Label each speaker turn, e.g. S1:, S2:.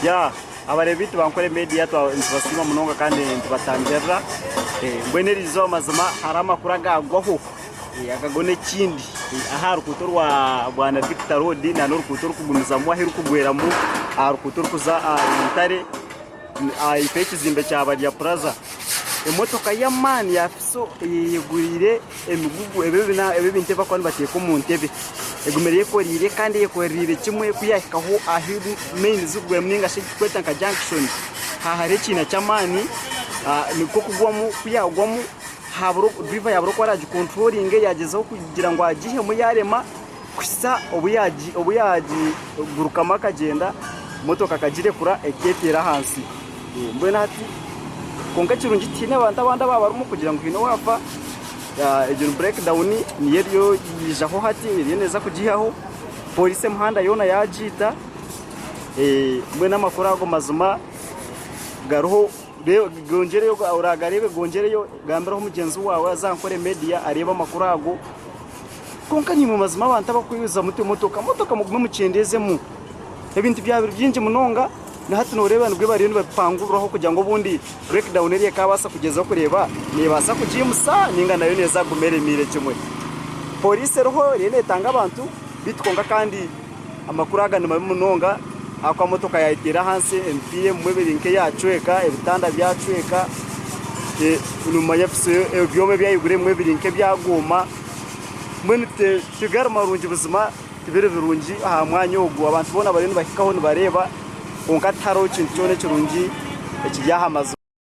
S1: Ya abareebi baitu ba Nkore Media nitubasiima munonga kandi nitubatangirira. Mbwenu eri izooba mazima hariho amakuru agaagwaho agago n'ekindi aha ruguuto rwa Bwana Victor Road n'oruguuto orurikugumizamu ahu rurikugweramu aha ruguuto orurikuza aha Rwentare. Ahaifo y'ekizimbe kya Barya Plaza, emotoka y'amaani ya Fuso eyeyeguriire emigugu ebi ebintu ebi barikuba nibateeka omu ntebe egumire eyekoreire kandi eyekoreire kimwe ku yaahikaho ahu maini zirikugweramu nainga shi ekiturikweta nka junction hariho ekiina ky'amaani nikwo kugwamu ku yaagwamu duriva yaabura oku araagikonturoringe yaagyezaho kugira ngu agihemu yaarema. Kuhitsya obu yaagigurukamu akagyenda, motoka akagirekura ekeeteera ahansi. Mbwenu hati kwonka ekirungi tihaine abantu abandi abaaba barimu kugira ngu haine owaafa. Egyo ni break down niyo eriyo yaijaho hati eriyo neeza kugiihaho. Pooriisi emihanda yoona yaagiita. Mbwenu amakuru ago mazima gariho gongyereyo oraagareebe gongyereyo gambiraho mugyenzi waawe aze aha Nkore Media areebe amakuru ago. Kwonka naimwe mazima abantu abarikweyoza muti emotoka, motoka mugume mukyendeezemu. Ebintu byaba biri bingi munonga na hati nooreeba nibwo bariyo nibabipangururaho kugira ngu obundi breakdown eri ekaabaasa kugyezaho kureeba neebaasa kugiimusa nainga nayo neeza kuguma eremeire kimwe. Pooriisi eriho eriyo neetanga abantu beitu kwonka kandi amakuru aga ni mabi munonga ahakuba motoka yaayeteera ahansi emipiira ebimwe biri nk'eyaacweka, ebitanda byacweka, noomanya ebyoma ebyahaiguru ebimwe biri nk'ebyagooma. Mbwenu tigari marungi buzima tibiri birungi aha mwanya ogu abantu boona bariyo nibahikaho nibareeba kwonka tihariho kintu kyona ekirungi ekiri aha mazima.